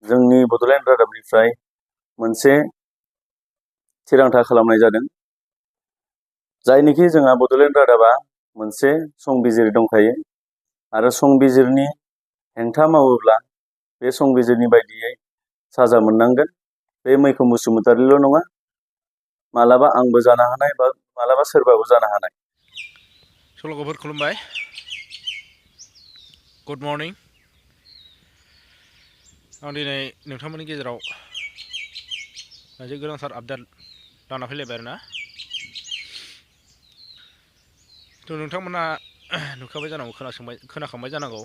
जोंनि बड'लेण्ड रादाबनिफ्राय मोनसे थिरांथा खालामनाय जादों। जायनिखि जोंहा बड'लेण्ड रादाबा मोनसे संबिजिर दंखायो आरो संबिजिरनि हेंथा मावोब्ला बे संबिजिरनि बायदियै साजा मोननांगोन। बे मैखोम बसुमतारील' नङा, मालाबा आंबो जानो हानाय बा मालाबा सोरबाबो जानो हानाय। सल'गोफोर खुलुमबाय। Good morning. आं दिनै नोंथांमोननि गेजेराव मोनसे गोनांथार आपडेट लाना फैलायबाय आरोना। थ' नोंथांमोना नुखाबाय जानांगौ, खोनाखांबाय जानांगौ।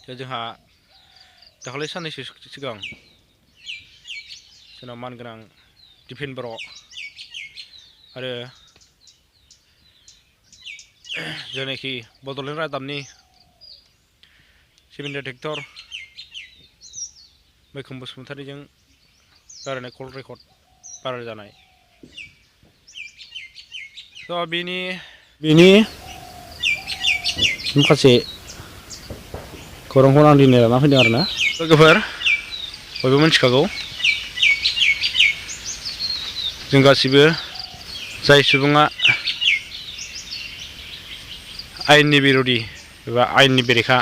जोंहा दाखालि साननैसो सिगां जोंनाव मानगोनां दिफेन बर' आरो जेनाखि बड'लेण्ड रादाबनि चिफ डाइरेक्टर मैखोम बसुमतारीजों रायलायनाय कल रेकर्ड भाइरेल जानाय। थ' बिनि माखासे खौरांखौ आं दिनै लाना फैदों आरोना। लोगोफोर बयबो मिथिखागौ, जों गासिबो जाय सुबुङा आयेननि बिर'धि एबा आयेननि बेरेखा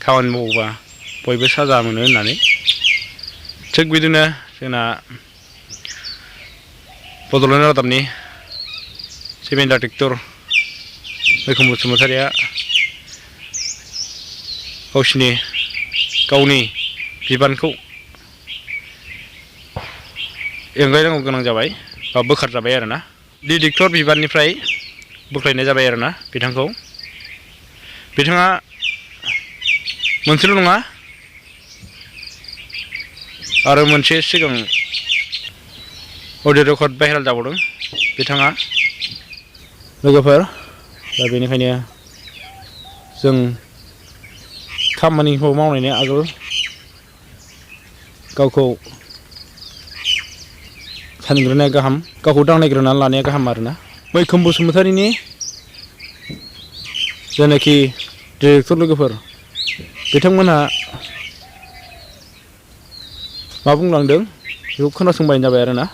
खामानि मावोबा बयबो साजा मोनो होननानै। थिग बिदिनो जोंना बड'लेण्ड रादाबनि चिफ डाइरेक्टर मैखोम बसुमतारीया गावनि बिबानखौ एंगारनांगौ गोनां जाबाय बा बोखारजाबाय आरोना। डाइरेक्टर बिबाननिफ्राय बोख्लायनाय जाबाय आरोना बिथांखौ। बिथाङा मोनसेल' नङा आरो मोनसे सिगां अडिअ रेकर्ड भाइरेल जाबावदों बिथाङा। लोगोफोर, दा बेनिखायनो जों खामानिखौ मावनायनि आगोल गावखौ सानग्रोनाया गाहाम, गावखौ दांनायग्रोनानै लानाया गाहाम आरोना। मैखोम बसुमतारीनि जेनाखि डिरेक्टर लोगोफोर, बिथांमोनहा मा बुंलांदों बेखौ खोनासंबानो जाबाय आरोना।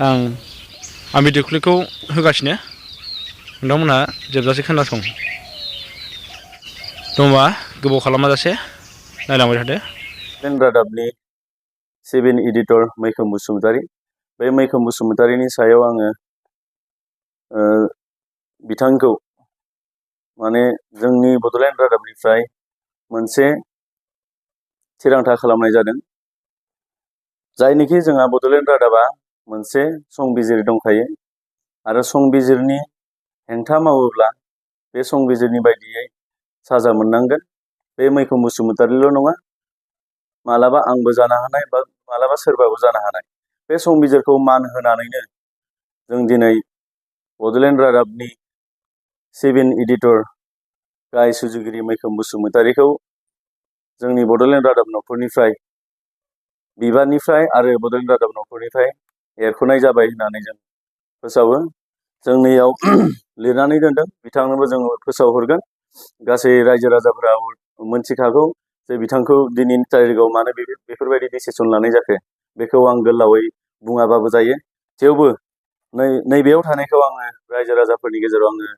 आं भिडिअ क्लिपखौ होगासिनो, नोंथांमोनहा जोबजासे खोनासं। दंबा गोबाव खालामाजासे नायलांबाय थादो। बड'लेण्ड रादाबनि चिफ एडिटर मैखोम बसुमतारी, बे मैखोम बसुमतारीनि सायाव आङो बिथांखौ माने जोंनि बड'लेण्ड रादाबनिफ्राय मोनसे थिरांथा खालामनाय जादों। जायनिखि जोंहा बड'लेण्ड रादाबा मोनसे संबिजिर दंखायो आरो संबिजिरनि हेंथा मावोब्ला बे संबिजिरनि बायदियै साजा मोननांगोन। बे मैखोम बसुमतारील' नङा, मालाबा आंबो जानो हानाय बा मालाबा सोरबाबो जानो हानाय। बे संबिजिरखौ मान होनानैनो जों दिनै बड'लेण्ड रादाबनि चिफ एडिटर गाहाय सुजुगिरि मैखोम बसुमतारीखौ जोंनि बड'लेण्ड रादाब न'खरनिफ्राय, बिबाननिफ्राय आरो बड'लेण्ड रादाब न'खरनिफ्राय एरख'नाय जाबाय होननानै जों फोसावो। जोंनियाव लिरनानै दोनदों, बिथांनोबो जों फोसावहरगोन। गासै रायजो राजाफोरा मोनथिखागौ जे बिथांखौ दिनैनि तारिखआव मानो बेफोरबायदि डिसिसन लानाय जाखो। बेखौ आं गोलावै बुङाबाबो जायो। थेवबो नैबेयाव थानायखौ आङो रायजो राजाफोरनि गेजेराव आङो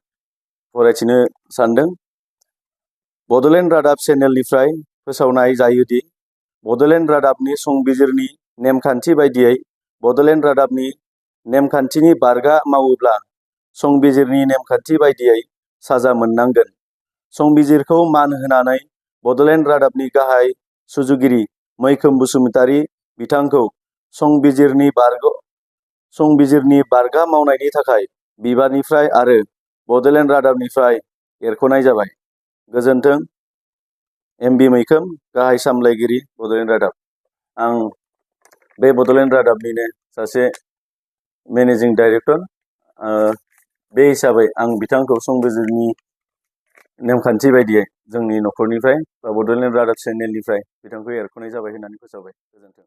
फरायथिनो सानदों। बड'लेण्ड रादाब चेनेलनिफ्राय फोसावनाय जायोदि बड'लेण्ड रादाबनि संबिजिरनि नेमखान्थि बायदियै बड'लेण्ड रादाबनि नेमखान्थिनि बारगा मावोब्ला संबिजिरनि नेमखान्थि बायदियै साजा मोननांगोन। संबिजिरखौ मान होनानै बड'लेण्ड रादाबनि गाहाय सुजुगिरि मैखोम बसुमतारी बिथांखौ संबिजिरनि बारगा मावनायनि थाखाय बिबाननिफ्राय आरो बड'लेण्ड रादाबनिफ्राय एरख'नाय जाबाय। गोजोन्थों। एमबि मैखोम, गाहाय सामलायगिरि, बड'लेण्ड रादाब। आं बे बड'लेण्ड रादाबनिनो सासे मेनेजिं डाइरेक्टर। बे हिसाबै आं बिथांखौ संबिजिरनि नेमखान्थि बायदियै जोंनि न'खरनिफ्राय बा बड'लेण्ड रादाब चेनेलनिफ्राय बिथांखौ एरख'नाय जाबाय होननानै फोसावबाय। गोजोन्थों।